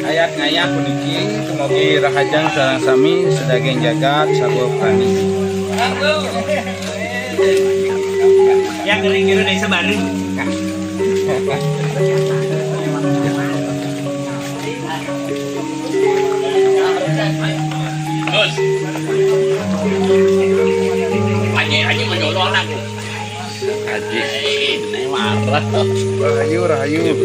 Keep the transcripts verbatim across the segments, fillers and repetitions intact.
Ayat ngayah puniki, dumugi rahajeng sareng sami sadaging jagat sarwa prani. Yang kering kira desa Bali. Terus. Haji, Haji menyolong aku. Haji, ini marah. Rahayu, rahayu.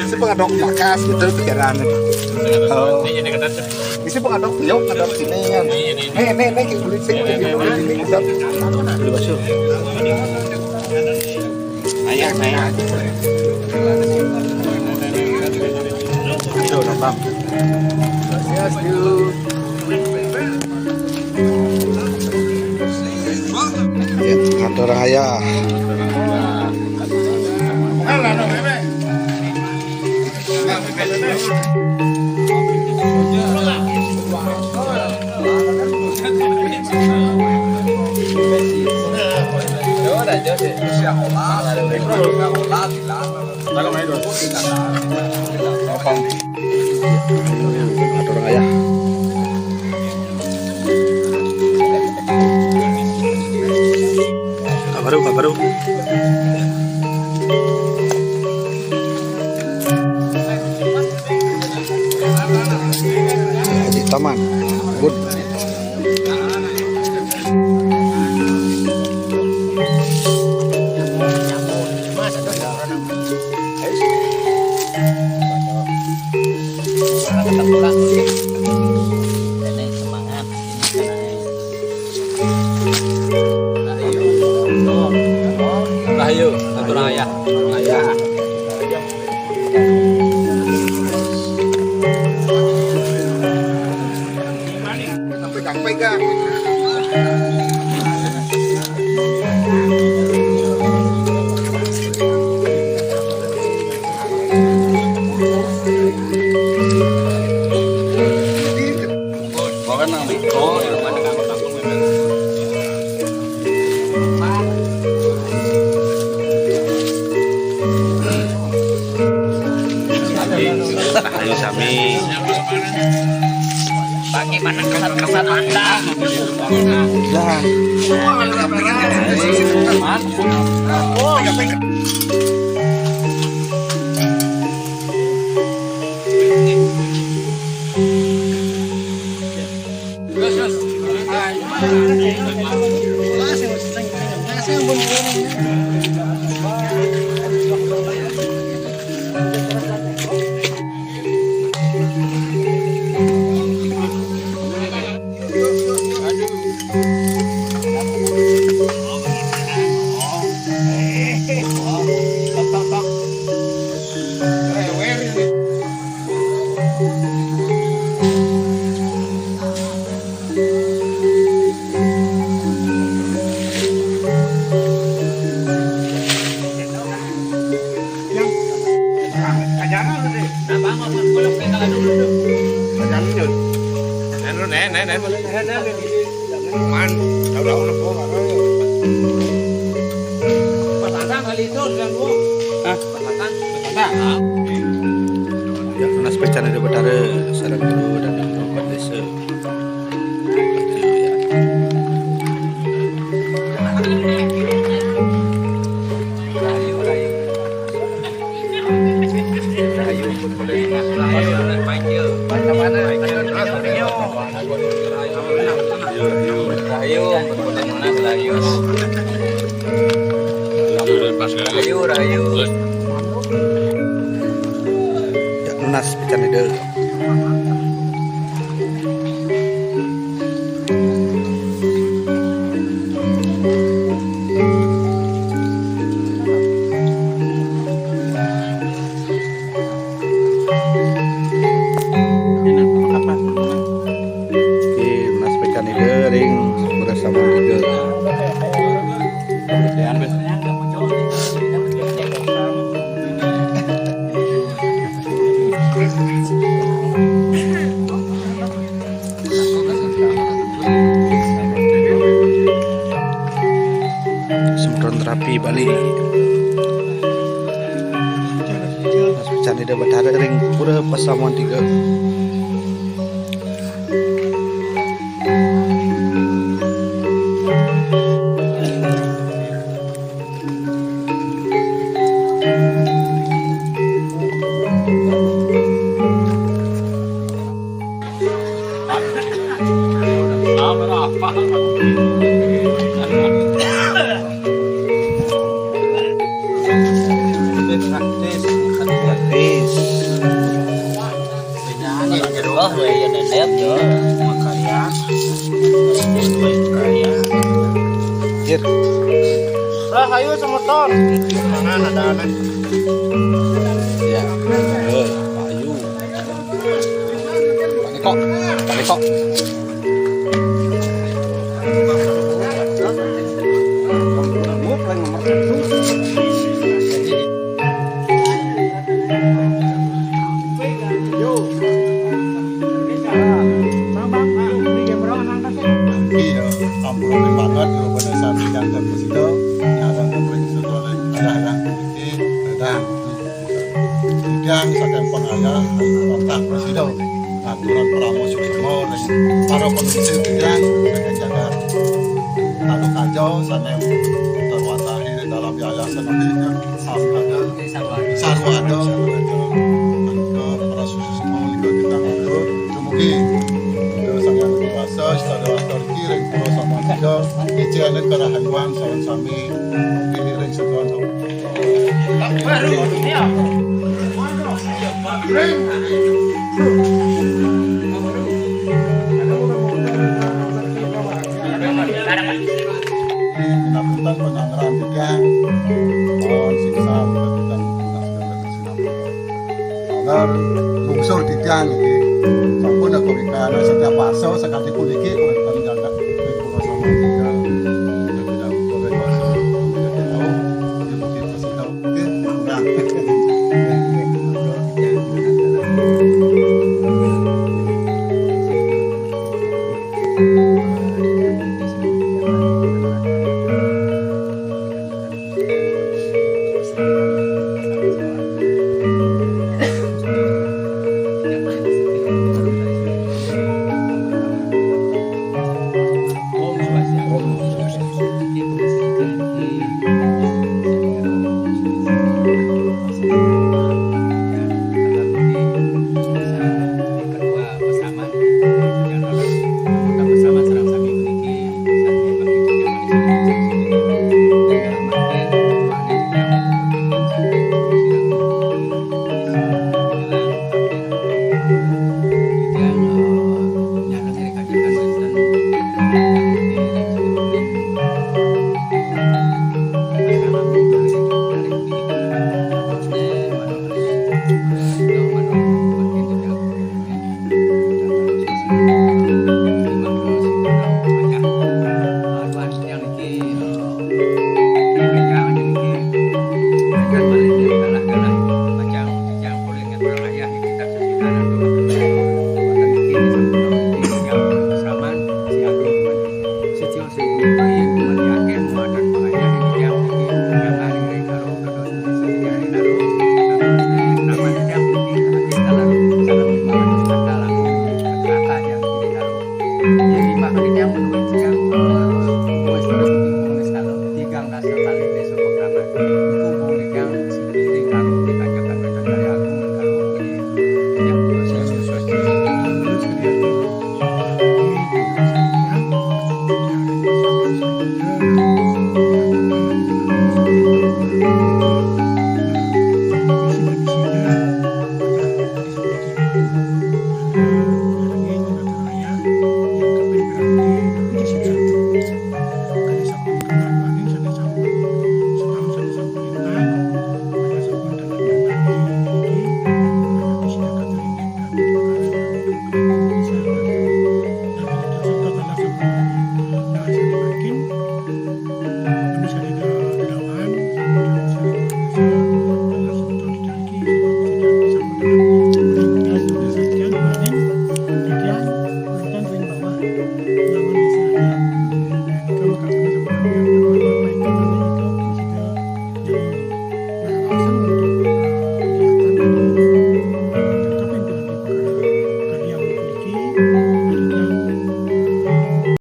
Isi pengadok makas gitu pikiran. Oh. Isi pengadok yuk ngadok sini kan. Nih nih nih kulit sini kulit sini kita. Ayah, ayah. Aduh, nonton. Yes, you. Atur ayah. Atur ayah. Kabaru, kabaru. Di taman. Good. Semangat. Rahayu, atur ayah. Ayah. Sampai, sampai, Kak. Mana kasat-kasat ada. Dah. Anu, nen, nen, nen. Man, kalau udah kok. Hah? Ya, tunas pecah ada Betara, sareng guru dan guru desa. Rahayu, rahayu. Rahayu, rahayu. Ya, nunas pican ida. Oke, nunas pican ida ring Pura Samuan Tiga. Semeton terapi Bali. Nunas pican ida Betara ring Pura Pasamuan Tiga. Oh, ya, ya, ya, ya. Makarya. Makarya. Jir. Rahayu semeton. Mana ada anak? Ya. Oh, ayu. Pak Niko. Pak Niko. Iya, ampun banget, kalau pada saat yang terus itu, ya, ada yang terus itu, ada yang, ada yang, Titiang saking pengayah kontak presida aturan parama suksma ring para penduduk titiang saking jagat Tanah Kajo sané terwatahi dalam yayasan ini sarwa ada sarwa ada para suksma nika titiang atur dumugi nika sangat kuasa secara atur kiring para sama tiga icén karahayuan sawan sami mugi ring sedoyo. Pinapunten panyangraan titiang, mohon sisa wénten tunas gawé sinampura. Taler bungsu titiang niki sampun kawikan setiap warsa sakadi puniki,